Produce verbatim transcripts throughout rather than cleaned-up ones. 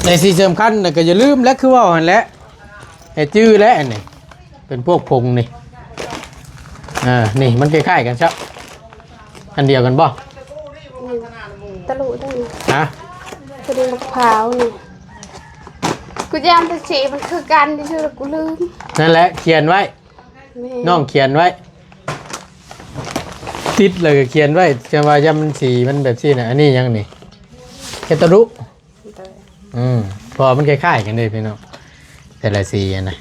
แต่สิ่งสำคัญน่ะก็อย่าลืมและคือว่าหั่นแหละ ให้จื้อและอันนี้ เป็นพวกผงนี่ อ่า นี่มันคล้ายๆกันซะ อันเดียวกันบ่ ตะลุได้นี่ ฮะ ตะลุมะพร้าวนี่ กูย่านแต่สีมันคือกันที่สุดกูลืม นั่นแหละ เขียนไว้ แม่ น้องเขียนไว้ ติดเลยก็เขียนไว้ จะว่าย่ำมันสีมันแบบสีน่ะ อันนี้ยังนี่ แคตตาลูก อืม เพราะมันคล้ายๆกันเลยพี่น้อง แต่ละสีอะนะ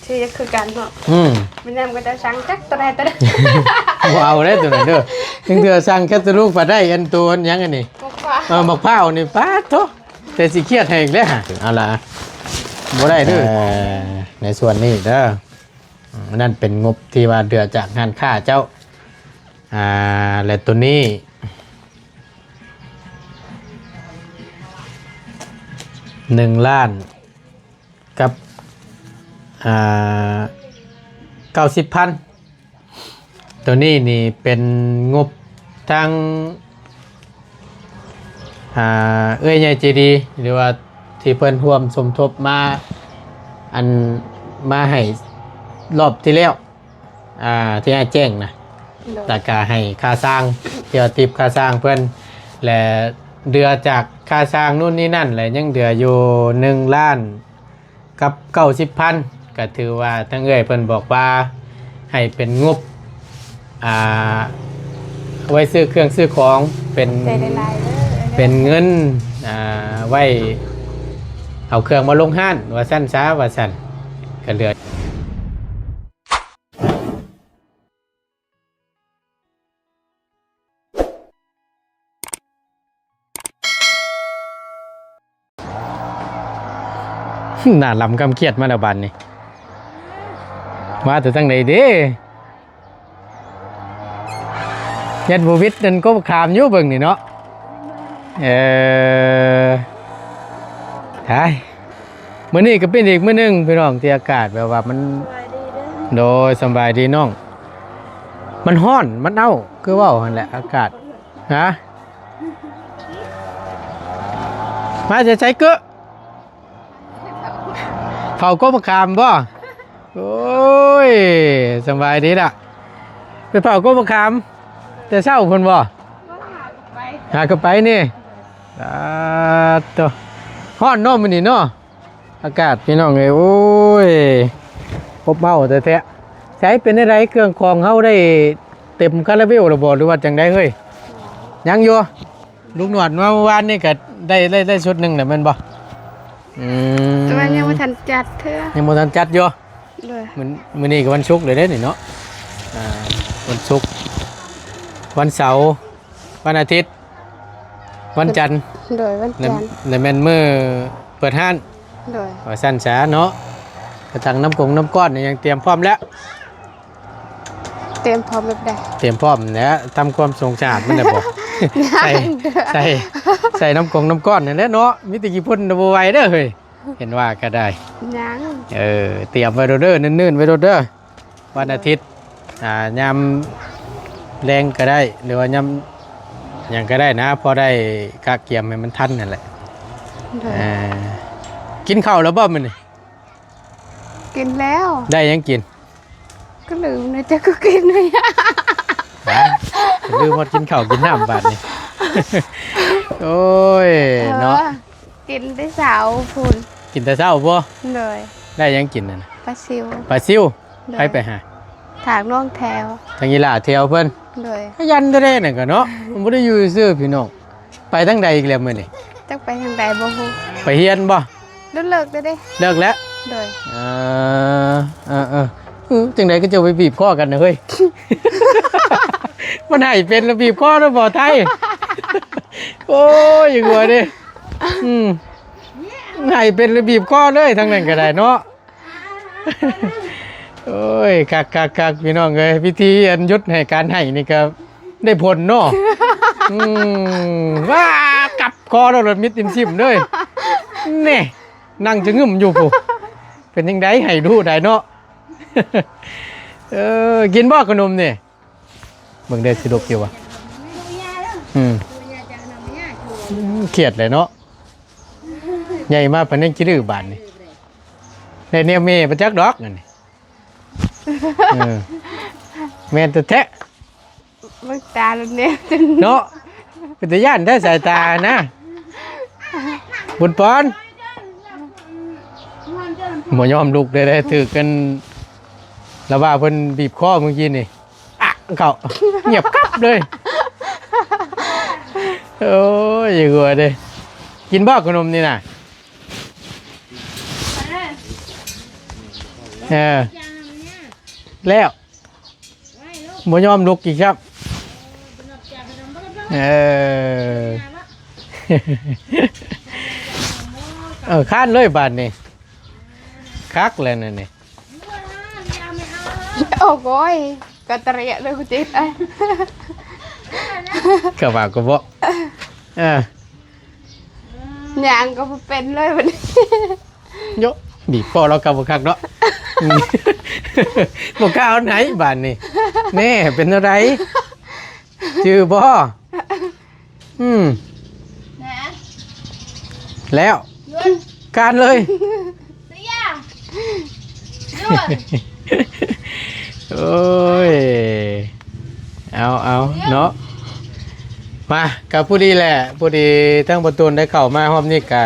ชื่อคือกันเนาะ อืม มันนำก็จะสั่งจักตัวใดตัวใด บ่เอาได้ตัวนั้นเด้อ ถึงเธอสั่งแคตตาลูกไปได้อันตัวอันยังอันนี้ มะพร้าว เออ มะพร้าวนี่ ป๊าดโธ่ แต่สิเครียดให้อีกแล้วฮะ เอาล่ะ บ่ได้เด้อ เอ่อ ในส่วนนี้เด้อ อืม นั่นเป็นงบที่ว่าเดือจากงานค่าเจ้า อ่า และตัวนี้ หนึ่งล้าน กับ อ่า เก้าสิบพัน ตัวนี้นี่เป็นงบทั้ง อ่า เอื้อยใหญ่ใจดี หรือว่าที่เพิ่นร่วมสมทบมา อันมาให้รอบที่แล้ว อ่า ที่อ้ายแจ้งนะ โดย แล้วก็ให้ค่าสร้าง ที่ว่าติปค่าสร้างเพิ่น และเดือจากค่าสร้างนู่นนี่นั่น และยังเดืออยู่หนึ่งล้าน กับเก้าสิบพัน ก็ถือว่าทางเอื้อยเพิ่นบอกว่าให้เป็นงบ อ่า ไว้ซื้อเครื่องซื้อของ เป็น ใจละลายเด้อ เป็นเงิน อ่า ไว้เอาเครื่องมาลงฮ้าน ว่าซั่นซะ ว่าซั่น ก็เหลือ หน้าลำกำเครียดมาแล้วบาดนี้ มาแต่ทางใดเด้ ยันบ่วิดนั่นก็ขามอยู่เบิ่งนี่เนาะ เออ ไอ้ มื้อนี้ก็เป็นอีกมื้อหนึ่งพี่น้องที่อากาศแบบว่ามัน โดยสำบายดีน้อง มันฮ้อน มันเอ้า คือเว้าหั่นแหละ อากาศ ฮะ มาจะใช้เกอะ เผากบมะขามบ่ โอ้ย สำบายดีล่ะ ไปเผากบมะขาม แต่เช้าพุ่นบ่ หากะไปนี่ อ่า โต ฮ้อนเนาะมื้อนี้เนาะ อากาศพี่น้องเอ้ย โอ้ย อบอ้าวแท้ๆ ใช้เป็นจั่งใด เครื่องของเฮาได้เต็มคาราเบลแล้วบ่ หรือว่าจั่งใดเฮ้ย ยังอยู่ ลุงหนวดมาเมื่อวานนี่ก็ได้ ได้ ได้ชุดหนึ่งแหละแม่นบ่ อืม แต่ว่ายังบ่ทันจัดเทื่อ ยังบ่ทันจัดอยู่ โดย มื้อ มื้อนี้ก็วันศุกร์เลยเด้นี่เนาะ อ่า วันศุกร์ วันเสาร์ วันอาทิตย์ วันจันทร์ โดย วันจันทร์ และ และแม่นมื้อเปิดฮ้าน โดย ว่าซั่นซะเนาะ กระตังน้ำกงน้ำก้อนนี่ยังเตรียมพร้อมแล้ว เตรียมพร้อมแบบใด เตรียมพร้อมแล้ว ทำความสะอาดมันน่ะบ่ ใส่ ยังเด้อ ใส่ ใส่น้ำกงน้ำก้อนนั่นแหละเนาะ มีแต่ขี้ฝุ่นน่ะบ่ไหวเด้อเฮ้ย เห็นว่าก็ได้ ยัง เออ เตรียมไว้โลดเด้อ เนิ่นๆไว้โลดเด้อ วันอาทิตย์ อ่า ยามแลงก็ได้ หรือว่ายามหยังก็ได้นะ พอได้กะเกียมให้มันทันนั่นแหละ โดย อ่า กินข้าวแล้วบ่มื้อนี้ กินแล้ว ได้หยังกิน ก็ลืมนะจ๊ะ ก็กินเลย ฮะ ลืมฮอดกินข้าวกินน้ำบาดนี้ โอ้ย เนาะ เออ กินแต่เช้าพุ้น กินแต่เช้าบ่ โดย ได้หยังกินนั่นน่ะ ปลาซิว ปลาซิว โดย ไผไปหา ถามน้องแถว ทางอีหล่าแถวเพิ่น โดย ขยันแท้ๆนั่นก็เนาะ มันบ่ได้อยู่ซื่อพี่น้อง ไปทางใดอีกแล้วมื้อนี้ จักไปทางใดบ่ฮู้ ไปเฮียนบ่ เลิกแล้วเด้ เลิกแล้ว โดย เออ เออ เออ เออ จังใดก็จะไปบีบคอกันนะเฮ้ย มันให้เป็นแล้วบีบคอแล้วบ่ไทย โอ้ย อย่างหัวดิ อืม ให้เป็นแล้วบีบคอเลย ทางนั้นก็ได้เนาะ โอ้ย คักคักคักพี่น้องเอ้ย วิธีอันหยุดให้การให้นี่ก็ได้ผลเนาะ อืม ว้า กลับคอแล้วรถมิดซิมๆเลย นี่ นั่งจะงึมอยู่พุ้น เป็นจังใดให้รู้ได้เนาะ เออ กินบ่ขนมนี่ เบิ่งได้สิดกอยู่วะ อืม อืม เครียดเลยเนาะ ใหญ่มาปานนี้ขี้ดื้อบาดนี่ ได้แนวแม่บ่จักดอกอันนี้ เออ แม่นแท้ๆ เบิ่งตาแล้วเนี่ย เนาะ เป็นตาย่านแท้สายตานะ บุญปอน บ่ยอมลุกเลย ได้ถือกัน แล้วว่าเพิ่นบีบคอเมื่อกี้นี่ อะ เขา เงียบกรับเลย โอ้ย อย่าหัวเด้ กินบ่ขนมนี่น่ะ เออ แล้ว บ่ยอมลุกอีกครับ เออ เออ ค้านเลยบาดนี่ คักแล้วนั่นนี่ โอ้ย ก็เตะเลยกูจิตเอ้ย ก็ว่าก็บ่ เออ ย่างก็บ่เป็นเลยบัดนี้ โยะ บีบคอเราก็บ่คักเนาะ อืม บ่กล้าเอาไหนบาดนี่ แน่ เป็นอะไร จื้อบ่ อืม นะ แล้ว หยุด การเลย เสีย หยุด โอ้ย เอา เอา เนาะ มา ก็พอดีแหละ พอดีทั้งประตูนได้เข้ามาฮอบนี่กะ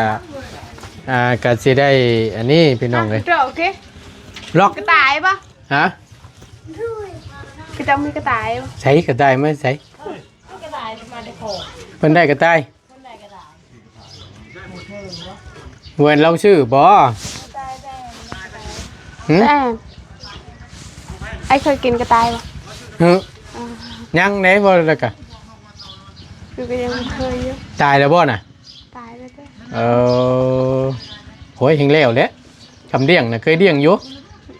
อ่า ก็สิได้ อันนี้พี่น้องเลย โอเค ล็อก กระต่ายปะ ฮะ คือจะมีกระต่ายปะ ใส่กระต่ายไหม ใส่ กระต่ายมาได้ขอ เพิ่นได้กระต่าย เพิ่นได้กระต่าย เวิร์นลองชื่อบ่ หึ แต่ไอ้เคยกินกระต่ายปะ หึ อ่า ยังไหนบ่แล้วกะ คือก็ยังเคยอยู่ ตายแล้วบ่น่ะ ตายแล้วเด้อ เออ โหย แฮงแล้วแหละ คำเลี้ยงน่ะเคยเลี้ยงอยู่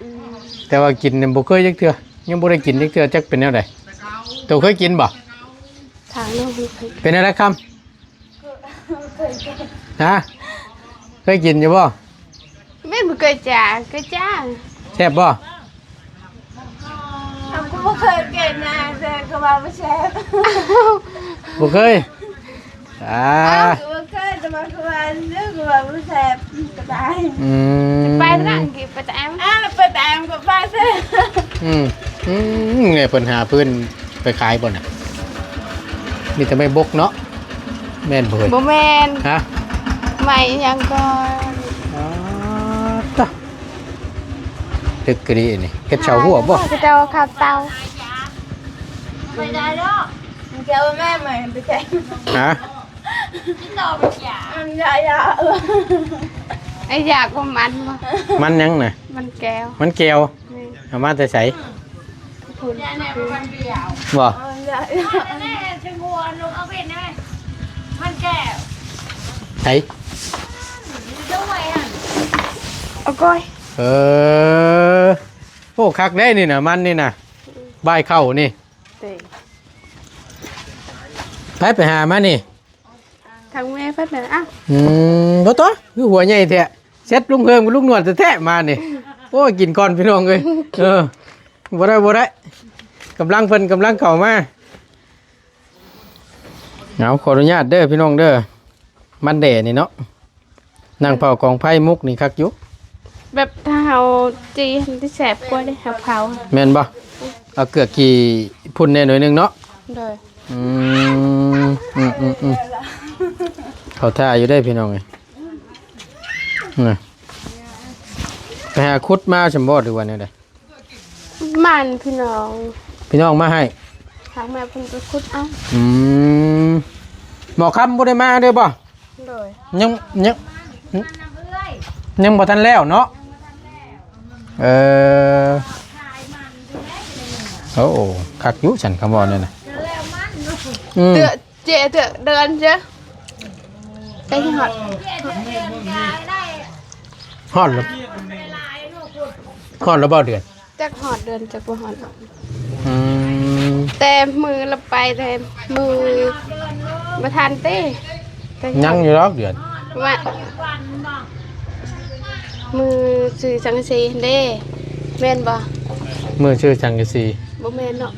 อืม แต่ว่ากินเนี่ยบ่เคยจักเทื่อ ยังบ่ได้กินจักเทื่อ จักเป็นแนวใด โตเคยกินบ่ ถามน้องเคย เป็นอะไรคำ ฮะ เคยกินอยู่บ่ ไม่บ่เคยจ้า เคยจ้า แซ่บบ่ เอากูบ่เคยกินนะ แต่ก็ว่าบ่แซ่บ บ่เคย อ่า เอากูบ่เคย แต่ว่ากูว่าเรื่องกูว่าบ่แซ่บ ก็ได้ อืม ไปละ กินไปแต่แอม อ่า ไปแต่แอมก็ไปเถอะ อืม อืม เนี่ยเพิ่นหาพื้นไปขายบ่น่ะ มีแต่ไม้บกเนาะ แม่นบ่เฮ้ย บ่แม่น ฮะ ไม้หยังก่อน อ๋อ ตะ ตึกกะดีนี่ เฮ็ดเสาหัวบ่ เจ้าข้าวเตา ไม่ได้หรอก เจ้าแม่ใหม่ไปใช้ ฮะ มันยาๆ เออ ไอ้ยาก็มันบ่ มันหยังน่ะ มันแก้ว มันแก้ว นี่ เอามาแต่ไส คุณ บ่ มันแก้ว ไส เอาก้อย เออ โอ้ คักเด้นี่น่ะ มันนี่น่ะ บ่ายเข้านี่ เตะ ไป ไปหามานี่ ทางแม่เพิ่นน่ะ อ่ะ อืม บ่ต่อ คือหัวใหญ่แท้ เซ็ตลุงเพิ่มกับลุงหนวดแท้ๆ มานี่ โอ้ย กินก่อนพี่น้องเอ้ย เออ บ่ได้ บ่ได้ กำลังเพิ่นกำลังเข้ามา เอา ขออนุญาตเด้อพี่น้องเด้อ มันแด่นี่เนาะ นั่งเผากองไฟมุกนี่คักอยู่ แบบถ้าเฮาจี่มันสิแซ่บกว่าเด้ เฮาเผา แม่นบ่ เอาเกลือขี้พุ่นแน่หน่อยหนึ่งเนาะ โดย อืม อืม อืม อืม เขาท่าอยู่ได้พี่น้องเอ้ย น่ะ ไปหาขุดมาซั่นบ่ หรือว่าแนวใด มันพี่น้อง พี่น้องมาให้ ทางแม่เพิ่นไปขุดเอา อืม หมอคำบ่ได้มาเด้อบ่ โดย ยัง ยัง ยังบ่ทันแล้วเนาะ เออ โอ้ คักอยู่ซั่นคำเว้านั่นน่ะ อืม เตื้อ เจ๊เตื้อเดินเจ๊ ใกล้สิฮอด ฮอดแล้ว ฮอดแล้วบ่เดือน จักฮอดเดือนจักบ่ฮอด อืม แต่มื้อละไปแต่มื้อบ่ทันเต้ แต่ ยังอยู่ดอกเดือน ว่า มื้อซื้อสังกะสีเด้ แม่นบ่ มื้อซื้อสังกะสี บ่แม่นเนาะ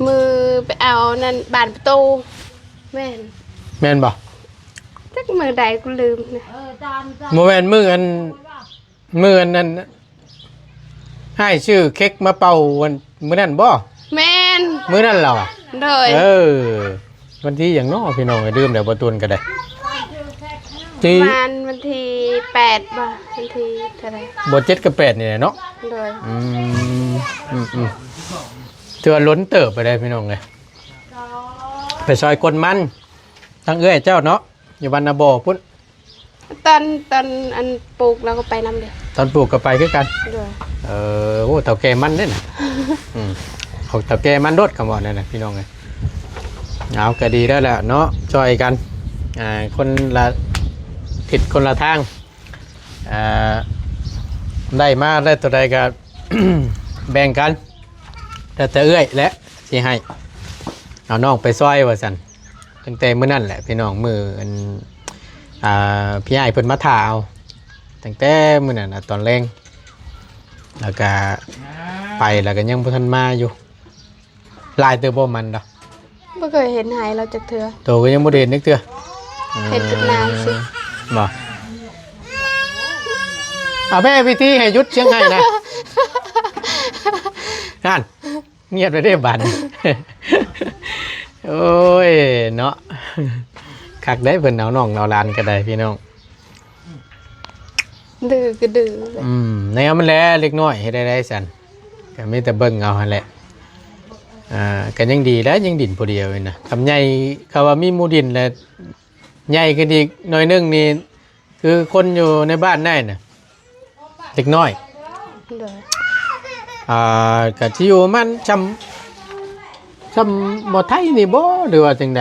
มื้อไปเอานั่นบานประตู แม่น แม่นบ่ จัก มื้อใดกูลืมนะ บ่แม่นมื้ออัน มื้ออันนั้น อ้ายซื้อเค้กมาเป่าวันมื้อนั้นบ่ แม่น มื้อนั้นเหรอ โดย เออ วันที่หยังน้อพี่น้อง ลืมแล้ว บ่ตูนก็ได้ ที่ ประมาณวันที่แปดบ่ วันที่เท่าไหร่ บ่ เจ็ดกับแปดนี่แหละเนาะ โดย อืม อืม อืม ถือว่าล้นเติบไปได้พี่น้องเอ้ย ไปซอยกลมัน ทั้งเอื้อยเจ้าเนาะ อยู่บ้านนาบ่อพุ้น ตอน ตอนอันปลูกเราก็ไปนำเด้ ตอนปลูกก็ไปคือกัน โดย เออ โอ้ เฒ่าแก่มันเด้น่ะ อืม เอาเฒ่าแก่มันโดดคำว่านั่นน่ะพี่น้องเอ้ย เอาก็ดีแล้วแหละเนาะ ซอยกัน อ่า คนละทิศคนละทาง อ่า ได้มาได้ตัวใดก็ แบ่งกัน แล้วแต่เอื้อยแหละสิให้ เอาน้องไปซอยว่าซั่น ตั้งแต่มื้อนั้นแหละพี่น้อง มื้ออัน อ่า พี่อ้ายเพิ่นมาถ่าเอา ตั้งแต่มื้อนั้นน่ะตอนแลง แล้วก็ไปแล้วก็ยังบ่ทันมาอยู่ หลายเติบบ่มันดอก บ่เคยเห็นไห้เราจักเทื่อ โตก็ยังบ่ได้เห็นจักเทื่อ เห็นแต่หน้าสิ บ่ เอาแม่พิธีให้หยุดเสียงไห้นะ นั่น เงียบไปได้บัด โอ้ย เนาะ คักได้เพิ่นเอาน้องเอาหลานก็ได้พี่น้อง ดื้อก็ดื้อเลย อืม แนวมันแหละเล็กน้อยเฮ็ดได้ได้ซั่น ก็มีแต่เบิ่งเอาหั่นแหละ อ่า ก็ยังดีแล้วยังดินผู้เดียวนี่นะ คำใหญ่ เขาว่ามีหมู่ดินแล้ว ใหญ่ขึ้นอีกหน่อยหนึ่งนี่ คือคนอยู่ในบ้านได้น่ะ เล็กน้อย โดย อ่า ก็ที่อยู่มันจำ จำบ่ไทยนี่บ่ หรือว่าจังใด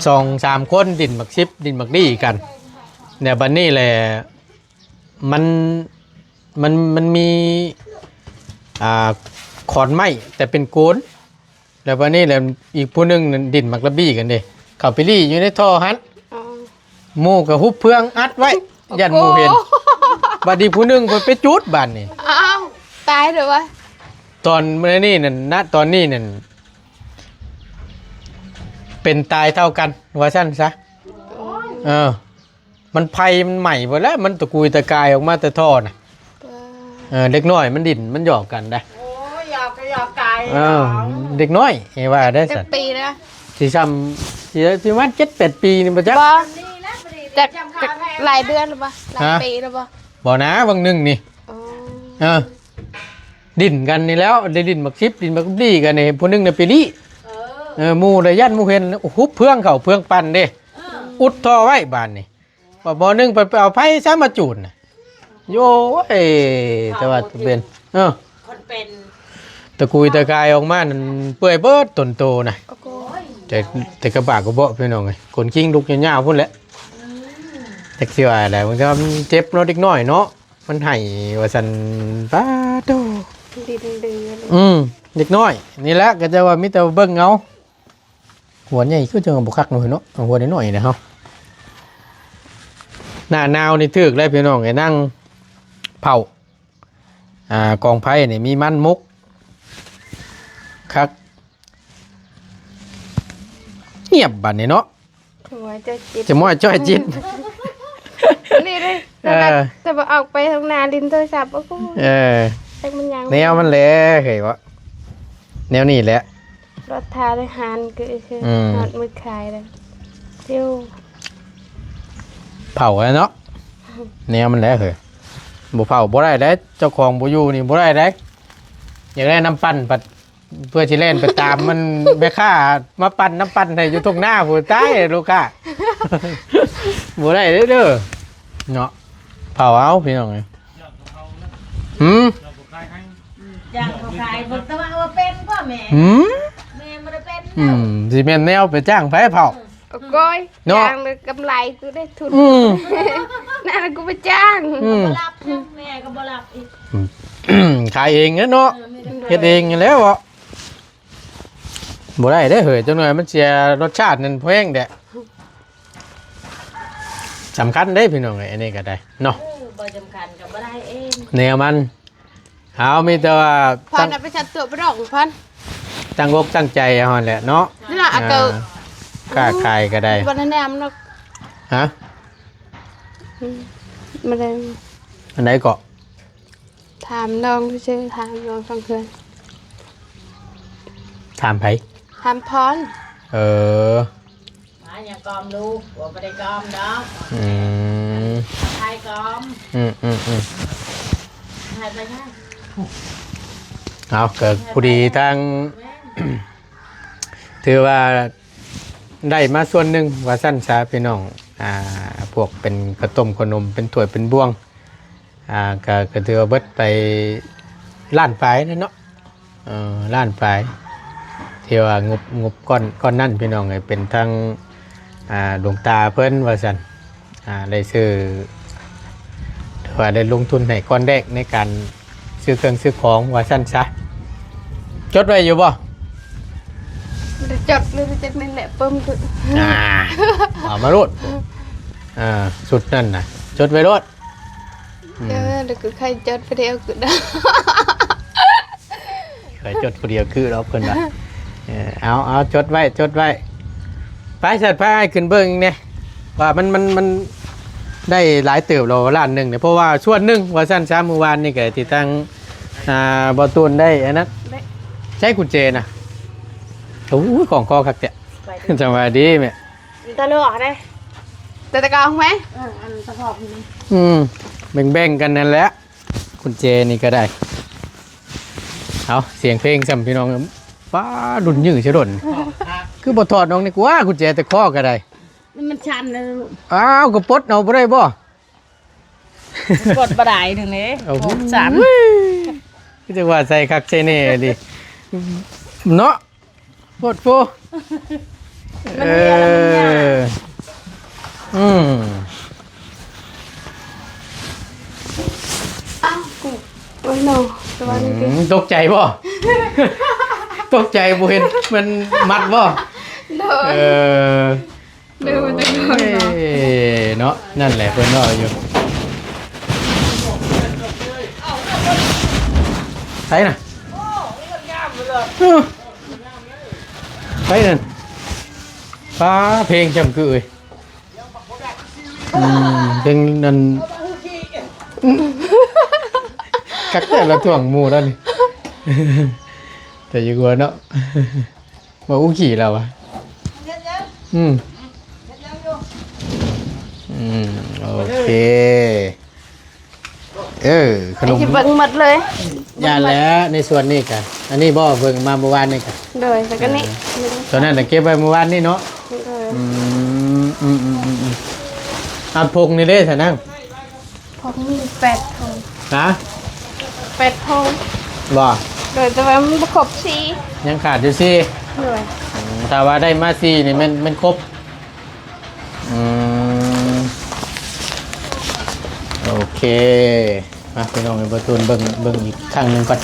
สองสามคนดินบักซิบ ดินบักดีกัน เนี่ยบัดนี้แหละ มัน มัน มันมี อ่า ขอนไม้แต่เป็นโกน แล้วบัดนี้แหละอีกผู้หนึ่งนั่นดินมักระบี้กันเด้ เขาไปลี้อยู่ในท่อหั้น อ๋อ หมู่ก็หุบเฟืองอัดไว้ ย่านหมู่เห็น บัดนี้ผู้หนึ่งเพิ่นไปจุดบาดนี้ อ้าว ตายเลยวะ ตอนมื้อนี้นั่นนะ ตอนนี้นั่น เป็นตายเท่ากัน ว่าซั่นซะ เออ มันไฟมันไหม้เบิดแล้ว มันตะกุยตะกายออกมาแต่ท่อน่ะ ว้า เออ เด็กน้อยมันดิน มันหยอกกันได้ โอ้ย หยอกก็หยอกกาย เออ เด็กน้อย เอว่าได้ จั สั ก ตว์ ปีนะ สิซ้ำ สิ สิประมาณเจ็ดแปดปีนี่บ่จัก บ่ นี่นะพอดี จัก จำ จัก ข่าวแท้ หลายเดือนหรือบ่ หลาย ฮะ ปีหรือบ่ บ่นะ บางหนึ่งนี่ อ๋อ เออ ดินกันนี่แล้ว ได้ดินบักซิบ ดินบักดีกันนี่ ผู้หนึ่งน่ะไปลี้ เออ เออ หมู่ได้ย่านหมู่เห็น หุบเฟืองเขาเฟืองปั่นเด้ เออ อุดท่อไว้บาดนี้ ว่าบ่หนึ่งไป ไปเอาไฟซะมาจูดน่ะ โย้ย แต่ว่าเป็น เออ คนเป็น ตะกุยตะกายออกมานั่นเปื่อยเบิดตนโตน่ะ โอ้โห แต่ แต่กระบะกระเบาะพี่น้องเอ้ย ขนคิงลุกยาวๆพุ้นแหละ อืม จักสิว่าอะไร มันก็เจ็บเนาะเด็กน้อยเนาะ มันไห้ว่าซั่น ป๊าดโธ่ ดินดื้อเลย อืม เด็กน้อย นี่แหละ ก็จะว่ามีแต่เบิ่งเอา หัวใหญ่คือจังบ่คักหน่อยเนาะ เอาหัวน้อยๆนะเฮา หน้าหนาวนี่ถืกเลยพี่น้อง ไอ้นั่งเผา อ่า กองไฟนี่มีมันมก คัก เงียบบัดนี้เนาะ หัวใจจิต จะม้อยจ้อยจิต นี่เลย เออ แต่ว่าออกไปทางหน้าลินโทรศัพท์ โอ้โห เออ จักมันยัง แนวมันแหละ เฮ้ยวะ แนวนี้แหละ รถทาทหารก็คือ อืม ฮอดมื้อขายแล้ว เที่ยว เผาแล้วเนาะ แนวมันแหละ เฮ้ย บ่เผาบ่ได้เด้ เจ้าของบ่อยู่นี่บ่ได้เด้ อยากได้น้ำปั่นปัด เพื่อสิแล่นไปตามมัน แม่ค้ามาปั่นน้ำปั่นให้อยู่ทุ่งนาพู้น ตายลูกค้า บ่ได้เด้อ เนาะ เผาเอาพี่น้องเอ้ย หืม จ้างเขาขาย บ่ต้องว่าเป็นพ่อแม่ หืม แม่บ่ได้เป็น อืม สิแม่นแนวไปจ้างไผเผา โอ้ย เนาะ จ้างเลยกำไรกูได้ทุน อืม นั่นกูไปจ้าง อืม บ่รับ แม่ก็บ่รับอีก ขายเองเนาะ เออ ไม่ได้ เฮ็ดเองอยู่แล้วเหรอ บ่ได้เด้อเฮ้ย จังหน่อยมันเสียรสชาตินั่นแพงแดะ สำคัญเด้พี่น้องเอ้ย อันนี้ก็ได้เนาะ เออ บ่สำคัญก็บ่ได้เอง แนวมัน เอามีแต่ว่า พัน ตั้ง เอาไปชัดตัวไปดอกพัน ตั้งอกตั้งใจเอาหั่นแหละเนาะ นี่ล่ะ อ่า เอาเกิด ค้าขายก็ได้ บ่ได้แนมเนาะ ฮะ อืม บ่ได้ อันใดเกาะ ถามน้องซื่อๆ ถามน้องฟังเพื่อน ถามไผ ถามพร เออ หาหยังกอมลูก บ่ได้กอมดอก อืม ไผกอม อืม อืม อืม ให้ไปให้ เอา ก็พอดีทาง แม่น ถือว่าได้มาส่วนหนึ่ง ว่าซั่นซะพี่น้อง อ่า พวกเป็นข้าวต้มขนม เป็นถ้วยเป็นบ่วง อ่า ก็ ก็ถือว่าเบิดไปล้านปลายนั่นเนาะ เอ่อ ล้านปลาย ที่ว่างบ งบก้อน ก้อนนั้นพี่น้องเอ้ย เป็นทั้ง อ่า หลวงตาเพิ่นว่าซั่น อ่า ได้ซื้อ ถือว่าได้ลงทุนให้ก้อนแรกในการซื้อเครื่องซื้อของว่าซั่นซะ จดไว้อยู่บ่ บ่ได้จดเลย จดนั่นแหละ ปึ้มคือ อ่า เอามาโลด อ่า สุดนั่นน่ะ จดไว้โลด อืม เออ เดี๋ยวกูใครจดไปเดียวกูได้ ใครจดผู้เดียวคือเราเพิ่นว่า เออ เอา เอา จดไว้ จดไว้ ไป สัตว์พายขึ้นเบิ่งอีกเนี่ย ว่ามัน มัน มันได้หลายเติบแล้วล้านหนึ่งเนี่ย เพราะว่าส่วนหนึ่งว่าซั่นซะ มื้อวานนี่ก็ที่ตั้ง อ่า บ่ตูนได้อันนั้น ได้ ใช้กุญแจนะ โอ้ย ของคอคักแท้ ไปดิ สวัสดีแม่ ตลอดเลย แต่ตะกร้าไหม เออ อันตะกร้านี่ อืม แบ่งๆ กันนั่นแหละ กุญแจนี่ก็ได้ เอา เสียงเพลงซ้ำพี่น้อง ป้า รุ่นยื้อเสียดน คือบ่ถอดน้องนี่กว่า กุญแจแต่ข้อก็ได้ มันชันเลยลูก อ้าว ก็ปลดเอาบ่ได้บ่ กดบ่ได้หนึ่งเลย โอ้โห ชัน คือจังว่าใส่คักใส่แน่ดิ เนาะ โพดโพ มัน เอ เรียนแล้วมันยาก อ อืม อ้าว กู โอ้ย no ตัวนี้ดิ อืม ตกใจบ่ ตกใจบ่เห็นมันมัดบ่ โดน เออ เดินมาจากโดนเนาะ เอ้ย เนาะ นั่นแหละเพิ่นว่าอยู่ ใช่น่ะ เออ ไปนั่น ป้า เพลงจำคือเอ้ย อืม เพลงนั่น คักแต่ละท่วงหมู่แล้วนี่ แต่อย่ากลัวเนาะ มาอู้ขี่แล้ววะ อืม อืม โอเค เออ ขนม ไอ้ที่เบิ่งหมดเลย อย่าแล้วในส่วนนี้กะ อันนี้บ่เบิ่งมาเมื่อวานนี่กะ โดย แล้วก็นี่ เออ ตอนนั้นน่ะเก็บไว้เมื่อวานนี่เนาะ โดย อืม อืม อืม อืม อืม อ่ะ พงนี่เด้ซะนั่ง พงมีแปดพง ฮะ แปดพง บ่ โดย แต่ว่ามันบ่ครบสี่ ยังขาดอยู่สี่ โดย อืม ถ้าว่าได้มาสี่นี่แม่น แม่นครบ อืม โอเค มาพี่น้องไปเบิ่งตูนเบิ่ง เบิ่งอีกครั้งหนึ่งก่อน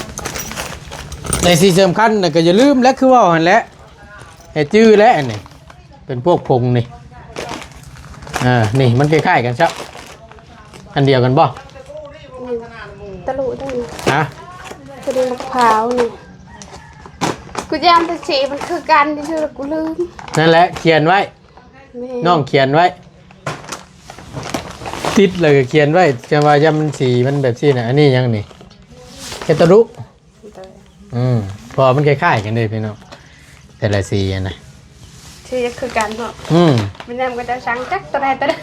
ในสิ่งสำคัญน่ะก็อย่าลืมและคือว่าหั่นแหละ ให้จื้อและอันนี้ เป็นพวกผงนี่ อ่า นี่มันคล้ายๆกันซะ อันเดียวกันบ่ นี่ ตะลุได้นี่ ฮะ ตะลุมะพร้าวนี่ กูย่านแต่สีมันคือกันที่สุด กูลืม นั่นแหละ เขียนไว้ แม่ น้องเขียนไว้ ติดเลยก็เขียนไว้ จะว่าย่ามันสีมันแบบสีน่ะ อันนี้ยังนี่ แคตตาลุ อืม เพราะว่ามันคล้ายๆกันเด้พี่น้อง แต่ละสีอะนะ ชื่อยังคือกันเนาะ อืม มันยังก็จะสั่งจักตัวใดตัวใด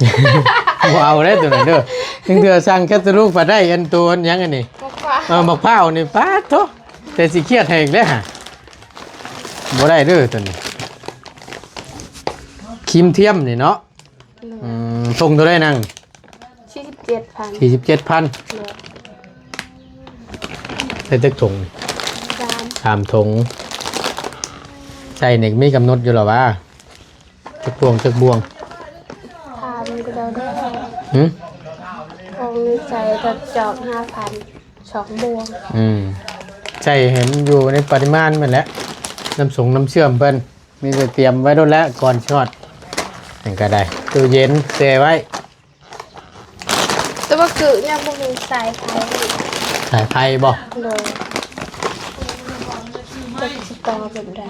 บ่เอาได้ตัวนั้นเด้อ ถึงเธอสั่งแคตตาลุ ไปได้อันตัวอันยังอันนี้ มะพร้าว เออ มะพร้าวนี่ ป๊าดโธ่ แต่สิเครียดให้อีกแล้วฮะ บ่ได้เด้อตัวนี้ ครีมเทียมนี่เนาะ อืม ส่งเท่าใดนั่ง สี่สิบเจ็ดพัน สี่สิบเจ็ดพัน เนาะ ใส่จักถุง สาม สามถุง ใส่นี่มีกำหนดอยู่หรอวะ จักบ่วง จักบ่วง ถามก็ได้เด้อ หึ พวกนี้ใส่กระจอกห้าพัน สองบ่วง อืม ใส่ให้มันอยู่ในปริมาณมันแหละ น้ำสงน้ำเชื่อมเพิ่น มีแต่เตรียมไว้โลดแล้วก่อนสิฮอด นั่นก็ได้ ตู้เย็นแช่ไว้ แต่ว่าคือยังบ่มีสายไฟ สายไฟบ่ โดย จักสิต่อแบบใด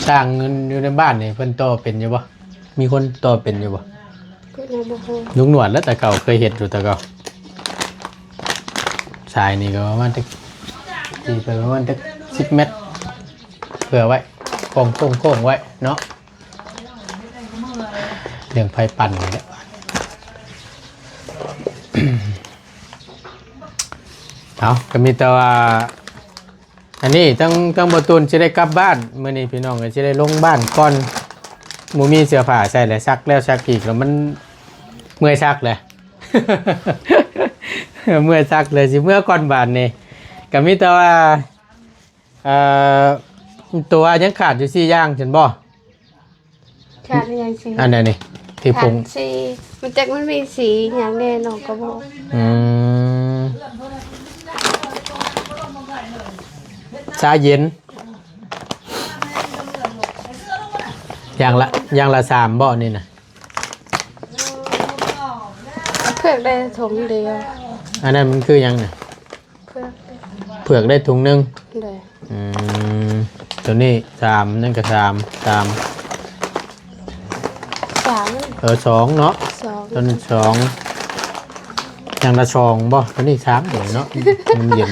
สร้างเงินอยู่ในบ้านนี่เพิ่นต่อเป็นอยู่บ่ มีคนต่อเป็นอยู่บ่? ก็ยังบ่ฮู้ ลุงหนวดแล้วแต่เก่าเคยเฮ็ดอยู่แต่เก่า สายนี่ก็ประมาณจัก ตีไปประมาณจักสิบเมตร เผื่อไว้ โค้งๆๆไว้เนาะ เรื่องไฟปั่นนี่แหละ เอา ก็มีแต่ว่า อันนี้ทั้ง ทั้งบ่ตูนสิได้กลับบ้าน มื้อนี้พี่น้องก็สิได้ลงบ้านก่อน บ่มีเสื้อผ้าใส่แล้ว ซักแล้วซักอีก แล้วมันเมื่อยซักแหละ เมื่อยซักเลย สิเมื่อก่อนบาดนี้ ก็มีแต่ว่า เอ่อ ตัวยังขาดอยู่สี่อย่างซั่นบ่? ขาดอีหยังสิ อันนั้นนี่ ที่ผง ขาดสี มันจักมันมีสีหยังแน่น้องก็บอก อืม ชาเย็น อย่างละ อย่างละสามบ่นี่นะ เผือกได้ถุงเดียว อันนั้นมันคือหยังน่ะ? เผือก เผือกได้ถุงหนึ่ง โดย อืม ตัวนี้สาม นั่นก็สาม สาม สาม เออ สองเนาะ สอง ต้นสอง อย่างละสองบ่ ตัวนี้สามเดี๋ยวเนาะ มันเย็น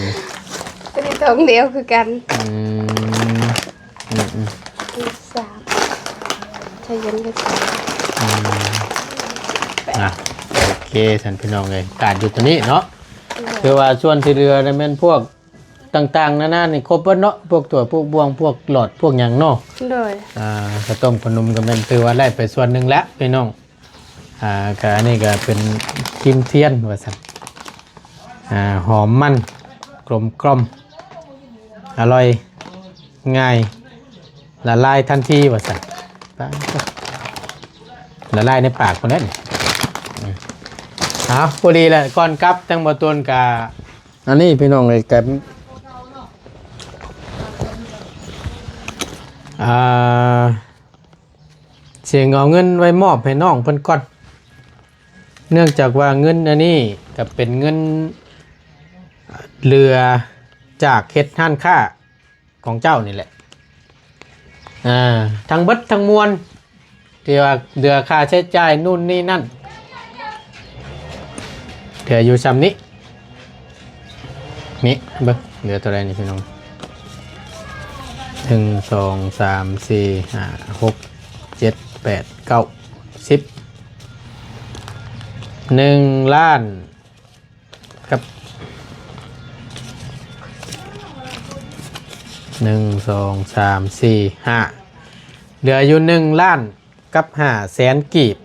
ตัวนี้ถุงเดียวคือกัน อืม อืม อืม สาม ใช้เย็นก็สาม อืม อ่ะ โอเค ท่านพี่น้องเอ้ย ขาดอยู่ตัวนี้เนาะ โดย คือว่าส่วนที่เหลือเนี่ยแม่นพวกต่างๆ นานานี่ครบเบิดเนาะ พวกถ้วย พวกบ่วง พวกหลอด พวกหยังเนาะ โดย อ่า ข้าวต้มขนมก็แม่นถือว่าได้ไปส่วนหนึ่งแล้วพี่น้อง อ่า ก็อันนี้ก็เป็นครีมเทียนว่าซั่น อ่า หอมมัน กลมกล่อม อร่อย ง่าย ละลายทันทีว่าซั่น ป๊าด ละลายในปากพุ้นแหละนี่ อืม เอา พอดีแหละ ก่อนกลับ ทั้งบ่ตูนกะ อันนี้พี่น้องเอ้ย กะ อ่า สิเอาเงินไว้มอบให้น้องเพิ่นก่อน เนื่องจากว่าเงินอันนี้ก็เป็นเงินเหลือจากเฮ็ดร้านค้าของเจ้านี่แหละ อ่า ทั้งเบิดทั้งมวล ที่ว่าเหลือค่าใช้จ่ายนู่นนี่นั่น เหลืออยู่ส่ำนี้ นี่ เบิ่ง เหลือเท่าไหร่นี่พี่น้อง หนึ่ง สอง สาม สี่ ห้า หก เจ็ด แปด เก้า สิบ หนึ่งล้านกับ หนึ่ง สอง สาม สี่ ห้า เหลืออยู่หนึ่งล้าน กับห้าแสนกีบ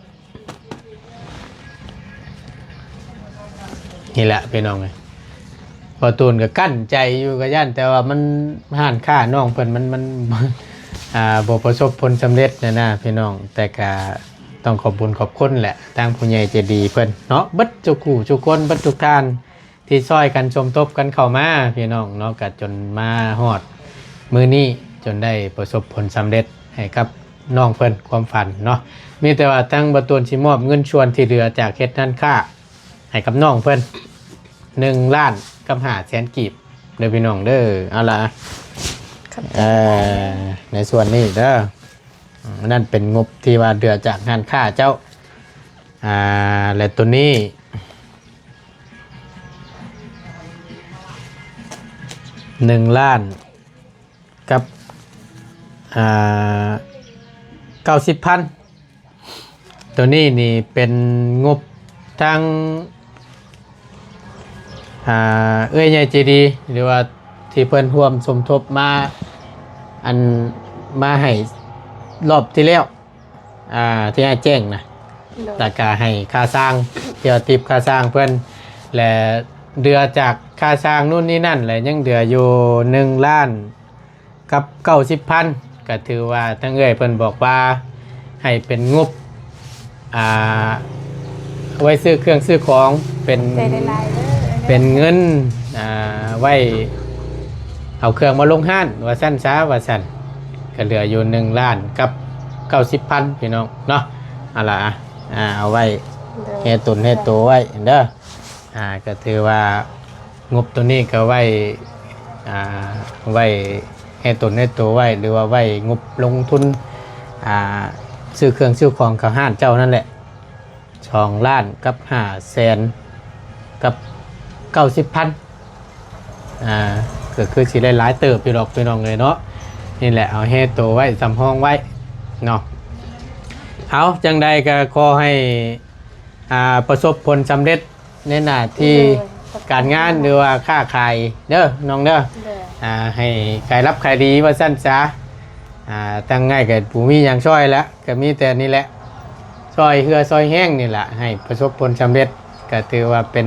นี่แหละพี่น้องเอ้ย บ่ตูนก็กั้นใจอยู่ก็ย่าน แต่ว่ามัน ร้านค้าน้องเพิ่นมัน มัน อ่า บ่ประสบผลสำเร็จนะนะพี่น้อง แต่ก็ต้องขอบบุญขอบคุณแหละ ทางผู้ใหญ่ใจดีเพิ่นเนาะ เบิดทุกคู่ทุกคน เบิดทุกท่าน ที่ซ่อยกันสมทบกันเข้ามาพี่น้องเนาะ ก็จนมาฮอดมื้อนี้ จนได้ประสบผลสำเร็จให้กับน้องเพิ่นความฝันเนาะ มีแต่ว่าทางบ่ตูนสิมอบเงินส่วนที่เหลือจากเฮ็ดร้านค้าให้กับน้องเพิ่น หนึ่งล้านกับห้าแสนกีบเด้อพี่น้องเด้อ เอาล่ะ ครับ เอ่อ ในส่วนนี้เด้อ อืม อันนั้นเป็นงบที่ว่าเหลือจากร้านค้าเจ้า อ่า และตัวนี้ หนึ่งล้านกับ อ่า เก้าสิบพัน ตัวนี้นี่เป็นงบทั้ง อ่า เอื้อยใหญ่ใจดี หรือว่าที่เพิ่นร่วมสมทบมา อันมาให้รอบที่แล้ว อ่า ที่อ้ายแจ้งนะ โดย แล้วก็ให้ค่าสร้าง ที่ว่าทิปค่าสร้างเพิ่น และเหลือจากค่าสร้างนู่นนี่นั่น และยังเหลืออยู่หนึ่งล้านกับเก้าสิบพัน ก็ถือว่าทางเอื้อยเพิ่นบอกว่าให้เป็นงบ อ่า ไว้ซื้อเครื่องซื้อของ เป็น ใจหลายๆเด้อ เป็นเงิน อ่า ไว้เอาเครื่องมาลงร้าน ว่าซั่นซะ ว่าซั่น ก็เหลืออยู่หนึ่งล้านกับเก้าสิบพันพี่น้องเนาะ เอาล่ะ อ่า เอาไว้ โดย แห่ตนแห่โตไว้เด้อ อ่า ก็ถือว่างบตัวนี้ก็ไว้ อ่า ไว้แห่ตนแห่โตไว้ หรือว่าไว้งบลงทุน อ่า ซื้อเครื่องซื้อของเขาห้านเจ้านั่นแหละ สองล้านกับห้าแสนกับเก้าสิบพัน อ่า ก็คือสิได้หลายเติบอยู่ดอกพี่น้องเอ้ยเนาะ นี่แหละเอาแฮ่โตไว้สำรองไว้เนาะ เอาจังใดก็ขอให้ อ่า ประสบผลสำเร็จในหน้าที่ โดย การงานหรือว่าค้าขายเด้อน้องเด้อ โดย อ่า ให้ขายรับขายดีว่าซั่นซะ อ่า ตั้งง่ายก็บ่มีหยังซ่อยแล้ว ก็มีแต่นี่แหละ ซ่อยเฮือซ่อยแฮงนี่แหละ ให้ประสบผลสำเร็จ ก็ถือว่าเป็น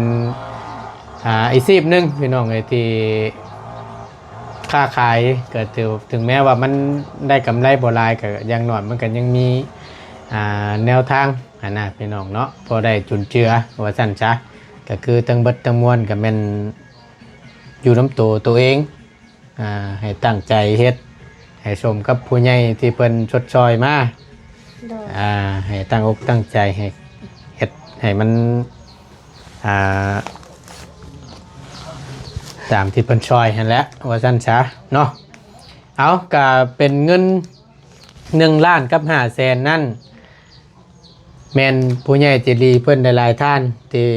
อ่า อาชีพหนึ่งพี่น้องเอ้ยที่ค้าขาย ก็ถือ ถึงแม้ว่ามันได้กำไรบ่หลาย ก็อย่างน้อยมันก็ยังมี อ่า แนวทางหั้นนะพี่น้องเนาะ พอได้จุนเจือว่าซั่นซะ ก็คือทั้งเบิดทั้งมวลก็แม่นอยู่นำโตตัวเอง อ่า ให้ตั้งใจเฮ็ด ให้สมกับผู้ใหญ่ที่เพิ่นชดช่อยมา โดย อ่า ให้ตั้งอกตั้งใจ ให้เฮ็ดให้มัน อ่า ตามที่เพิ่นช่อยหั้นแหละ ว่าซั่นซะเนาะ เอา ก็เป็นเงินหนึ่งล้านกับห้าแสนนั่น แม่นผู้ใหญ่ใจดีเพิ่นหลายๆท่าน ที่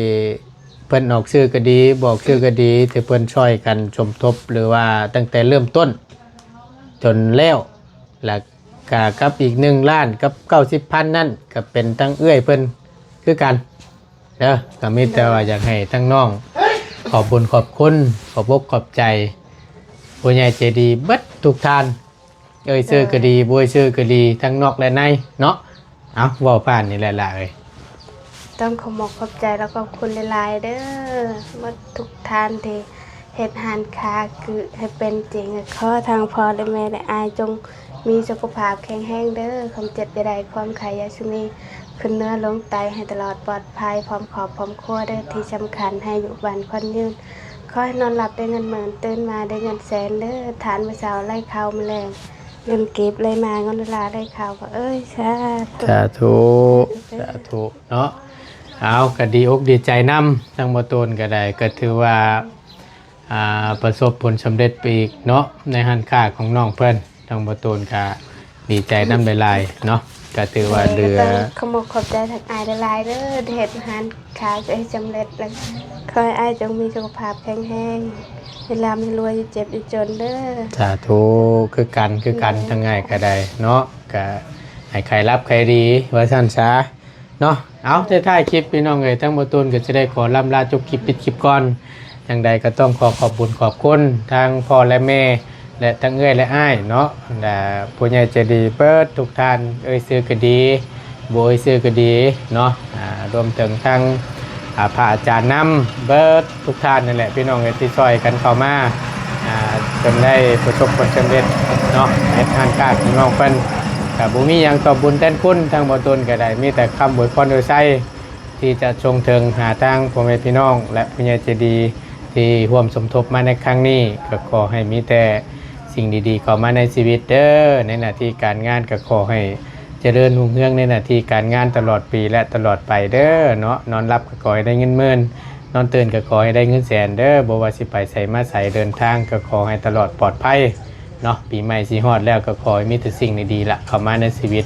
เพิ่นออกชื่อก็ดี บ่ออกชื่อก็ดี ที่เพิ่นช่อยกันสมทบ หรือว่าตั้งแต่เริ่มต้น จนแล้ว แล้วก็กับอีกหนึ่งล้านกับเก้าสิบพันนั่น ก็เป็นทั้งเอื้อยเพิ่นคือกันเด้อ ก็มีแต่ว่าอยากให้ทั้งน้อง ขอบบุญขอบคุณ ขอบอกขอบใจ ผู้ใหญ่ใจดีเบิดทุกท่าน เอ่ยชื่อก็ดี บ่เอ่ยชื่อก็ดี ทั้งนอกและในเนาะ เอา เว้าผ่านนี่แหละล่ะเอ้ย ต้องขอบอกขอบใจแล้วขอบคุณหลายๆเด้อ หมดทุกท่านที่เฮ็ดห้านค้าคือให้เป็นจริง ขอทางพ่อและแม่และอ้ายจงมีสุขภาพแข็งแรงเด้อ ความเจ็บอย่าได้ ความไข้อย่าสุมี ขึ้นเหนือลงใต้ให้ตลอดปลอดภัย พร้อมครอบพร้อมครัวเด้อ ที่สำคัญให้อยู่บ้านควันยืน ขอให้นอนหลับได้เงินหมื่น ตื่นมาได้เงินแสนเด้อ ทานมื้อเช้าไหลเข้ามื้อแลง เงินกีบไหลมา เงินดอลลาร์ไหลเข้า ก็เอ้ย สาธุ สาธุ สาธุเนาะ เอา ก็ดีอกดีใจนำ ทั้งบ่ตูนก็ได้ ก็ถือว่า อ่า ประสบผลสำเร็จไปอีกเนาะ ในห้านค้าของน้องเพิ่น ทั้งบ่ตูนก็ดีใจนำหลายๆเนาะ ก็ถือว่าเหลือ ก็ต้องขอบอกขอบใจทางอ้ายหลายๆเด้อ ที่เฮ็ดห้านค้าให้สำเร็จ แล้วขอให้อ้ายจงมีสุขภาพแข็งแรง ให้ร่ำให้รวย อย่าเจ็บอย่าจนเด้อ สาธุ คือกัน คือกัน ทั้งอ้ายก็ได้เนาะ ก็ให้ใครรับใครดี ว่าซั่นซะเนาะ เอา ท้ายๆคลิปพี่น้องเอ้ย ทั้งบ่ตูนก็สิได้ขอล่ำลาจบคลิปปิดคลิปก่อน จังใดก็ต้องขอขอบบุญขอบคุณทั้งพ่อและแม่ และทั้งเอื้อยและอ้ายเนาะ และผู้ใหญ่ใจดีเบิดทุกท่าน เอ่ยชื่อก็ดี บ่เอ่ยชื่อก็ดีเนาะ อ่า รวมถึงทั้ง อ่า พระอาจารย์นำเบิดทุกท่านนั่นแหละ พี่น้องเอ้ย ที่ช่อยกันเข้ามา อ่า จนได้ประสบผลสำเร็จเนาะ เฮ็ดห้านค้าของน้องเพิ่น ก็บ่มีหยังตอบบุญแทนคุณ ทางบ่ตูนก็ได้ มีแต่คำอวยพรอวยไช ที่จะส่งถึงหาทางพ่อแม่พี่น้อง และผู้ใหญ่ใจดีที่ร่วมสมทบมาในครั้งนี้ ก็ขอให้มีแต่สิ่งดีๆเข้ามาในชีวิตเด้อ ในหน้าที่การงานก็ขอให้เจริญรุ่งเรืองในหน้าที่การงานตลอดปีและตลอดไปเด้อเนาะ นอนหลับก็ขอให้ได้เงินหมื่น นอนตื่นก็ขอให้ได้เงินแสนเด้อ บ่ว่าสิไปไสมาไส เดินทางก็ขอให้ตลอดปลอดภัย เนาะ ปีใหม่สิฮอดแล้วก็ขอให้มีแต่สิ่งดีๆละเข้ามาในชีวิต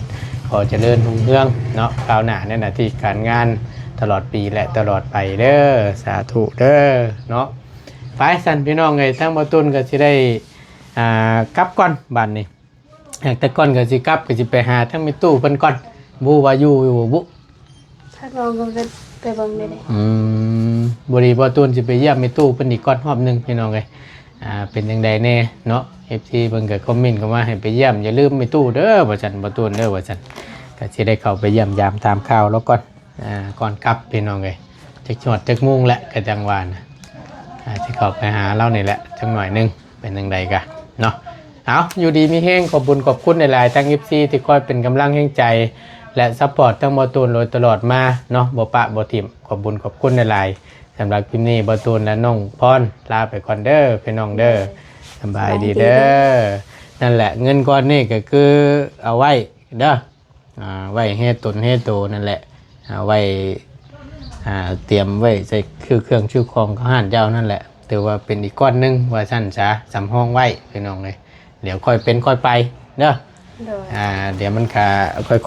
ขอเจริญรุ่งเรืองเนาะ ก้าวหน้าในหน้าที่การงานตลอดปีและตลอดไปเด้อ สาธุเด้อเนาะ ไปซั่นพี่น้องเอ้ย ทั้งบ่ตูนก็สิได้ อ่า กลับก่อนบัดนี้ หากแต่ก่อนก็สิกลับก็สิไปหาทั้งแม่ตู้เพิ่นก่อน บ่ว่าอยู่อยู่บ่บุ ถ้าลองก็ไปเบิ่งได้เลย อืม บ่ดีบ่ตูนสิไปเยี่ยมแม่ตู้เพิ่นอีกก่อนรอบหนึ่งพี่น้องเอ้ย อ่า เป็นจังใดแน่เนาะ เอฟซี เพิ่นก็คอมเมนต์เข้ามาให้ไปเยี่ยม อย่าลืมแม่ตู้เด้อ ว่าซั่น บ่ตูนเด้อ ว่าซั่น ก็สิได้เข้าไปเยี่ยมยามตามข่าวแล้วก่อน อ่า ก่อนกลับพี่น้องเอ้ย จักฮอดจักโมงแหละ ก็จังว่านะ อ่า สิเข้าไปหาเรานี่แหละ จักหน่อยหนึ่ง เป็นจังใดกะเนาะ เอา อยู่ดีมีแฮง ขอบบุญขอบคุณหลายๆ ทั้ง เอฟซี ที่คอยเป็นกำลังแฮงใจ และซัพพอร์ตทั้งบ่ตูนโดยตลอดมาเนาะ บ่ปะบ่ถิ่ม ขอบบุญขอบคุณหลายๆ สำหรับคลิปนี้บ่ตูนและน้องพร ลาไปก่อนเด้อ พี่น้องเด้อ สบายดีเด้อ นั่นแหละ เงินก้อนนี้ก็คือเอาไว้เด้อ อ่า ไว้แฮ่ตนแฮ่โตนั่นแหละ อ่า ไว้ อ่า เตรียมไว้ใส่คือเครื่องชื่อของเขาห้านเจ้านั่นแหละ ถือว่าเป็นอีกก้อนหนึ่งว่าซั่นซะ สำรองไว้พี่น้องเอ้ย เดี๋ยวค่อยเป็นค่อยไปเด้อ โดย อ่า เดี๋ยวมันก็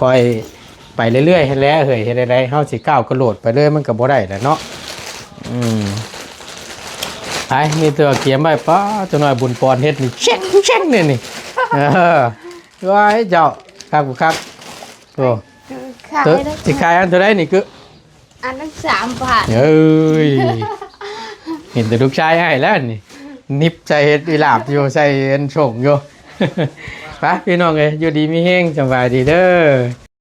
ค่อยๆ ไปเรื่อยๆ ให้แล้วเฮ้ยเฮ็ดได้เฮาสิก้าวกระโดดไปเลยมันก็บ่ได้แหละเนาะ อืมไปมีตัวเกียมไว้ป้าตัวน้อยบุญปอนเฮ็ดนี่เช็งเช็งเนี่ยนี่ เออไว้เจ้าครับครับโอ้ ขาย ตัว ได้ สิขายอันเท่าไรนี่คือ อันนั้นสามพัน เอ้ย เห็นแต่ลูกชายให้แล้วนี่ นิบใส่เห็ดอีหลาบอยู่ใส่เอ็นส่งอยู่ ไปพี่น้องเอ้ยอยู่ดีมีแฮงสบายดีเด้อ